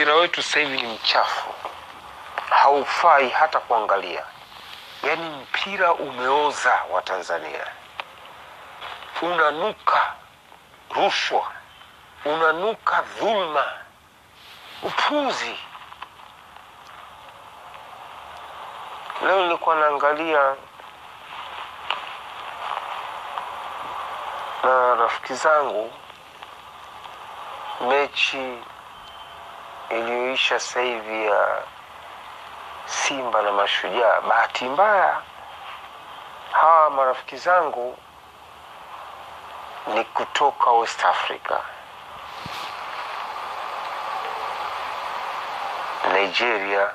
Mpira wetu sasa hivi ni mchafu, haufai hata kuangalia. Yaani mpira umeoza wa Tanzania, unanuka rushwa, unanuka dhulma, upuzi. Leo nilikuwa naangalia na rafiki zangu mechi iliyoisha sasa hivi ya Simba na Mashujaa. Bahati mbaya hawa marafiki zangu ni kutoka West Africa, Nigeria,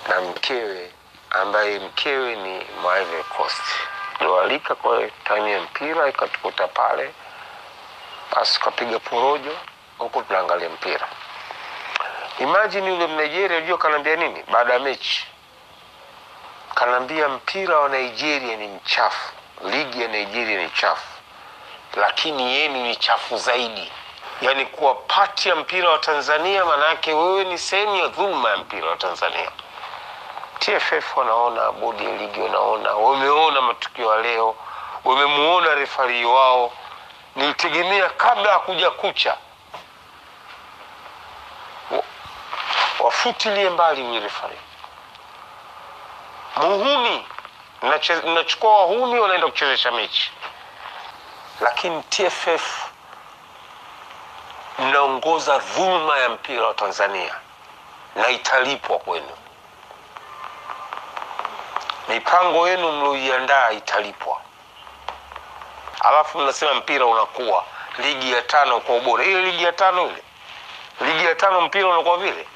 na mkewe ambaye mkewe ni mwa Ivory Coast. Niliwaalika kwa time ya mpira, ikatukuta pale, basi tukapiga porojo huku tunaangalia mpira. Imagine yule Mnigeria, unajua kanambia nini baada ya mechi? Kanambia mpira wa Nigeria ni mchafu, ligi ya Nigeria ni chafu, lakini yenu ni chafu zaidi. Yaani kuwa pati ya mpira wa Tanzania, maana yake wewe ni sehemu ya dhulma ya mpira wa Tanzania. TFF wanaona, bodi ya ligi wanaona, wameona matukio ya leo, wamemuona refari wao. Nilitegemea kabla hakuja kucha wafutilie mbali yule refari muhuni. Nachukua wahuni wanaenda kuchezesha mechi, lakini TFF mnaongoza dhulma ya mpira wa Tanzania na italipwa kwenu. Mipango yenu mlioiandaa italipwa. Alafu mnasema mpira unakuwa ligi ya tano kwa ubora. Ile ligi ya tano, ile ligi ya tano mpira unakuwa vile.